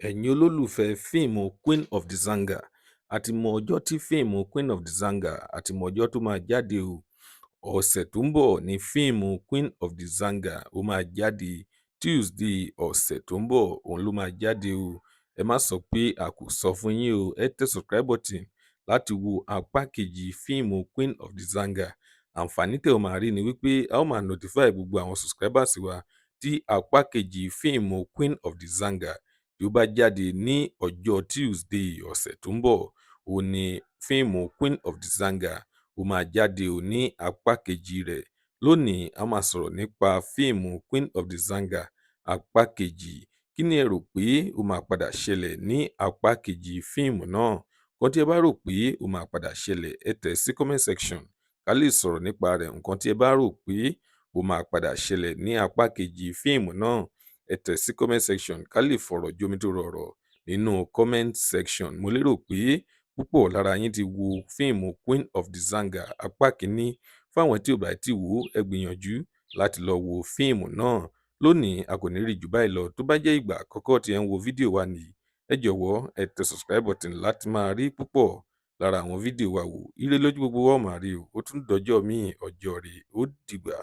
Ẹ̀yin olólùfẹ́ fíìmù Queen of the Zanga, a ti mọ ọjọ́ tí fíìmù Queen of the Zanga, a ti mọ ọjọ́ tó máa jáde o. Ọ̀sẹ̀ tó ń bọ̀ ní fíìmù Queen of the Zanga ó máa jáde. Tuesday ọ̀sẹ̀ tó ń bọ̀, òun ló máa jáde o. Ẹ má sọ pé a kò sọ fún yín o. Ẹ tẹ subscribe button láti wo apá kejì fíìmù Queen of the Zanga. Àǹfààní tẹ́ ẹ máa rí ni wípé a ó máa notify gbogbo àwọn subscribers wa tí apá kejì fíìmù Queen of the Zanga tí ó bá jáde. Ní ọjọ́ Tuesday ọ̀sẹ̀ tó ń bọ̀, òun ni fíìmù Queen of the Zanga ó máa jáde ò ní apá kejì rẹ̀. Lónìí, a máa sọ̀rọ̀ nípa fíìmù Queen of the Zanga apá kejì. Kí ni ẹ rò pé ó máa padà ṣẹlẹ̀ ní apá kejì fíìmù náà? Nǹkan tí ẹ bá rò pé ó máa padà ṣẹlẹ̀, ẹ tẹ̀ sí comment section ká lè sọ̀rọ̀ nípa rẹ̀. Nǹkan tí ẹ bá rò pé ó máa padà ṣẹlẹ̀ ní apá kejì fíìmù náà, ẹ tẹ̀ sí comment section ká lè fọ̀rọ̀ jomitoro ọ̀rọ̀ nínú comment section. Mo lérò pé púpọ̀ lára yín ti wo fíìmù Queen of the Zanga apá kínní. Fáwọn tí ò bá ti wò ó, ẹ gbìyànjú láti lọ wo fíìmù náà. Lónìí, a kò ní rí jù báyìí lọ. Tó bá jẹ́ ìgbà àkọ́kọ́ tí ẹ ń wo fídíò wa nìyí, ẹ jọ̀wọ́, ẹ tẹ subscribe button láti máa rí púpọ̀ lára àwọn fídíò wa wò. Ire lójú gbogbo wa ó máa rí o. Ó tún dọjọ́ míì, ọjọ́ ire. Ó dìgbà.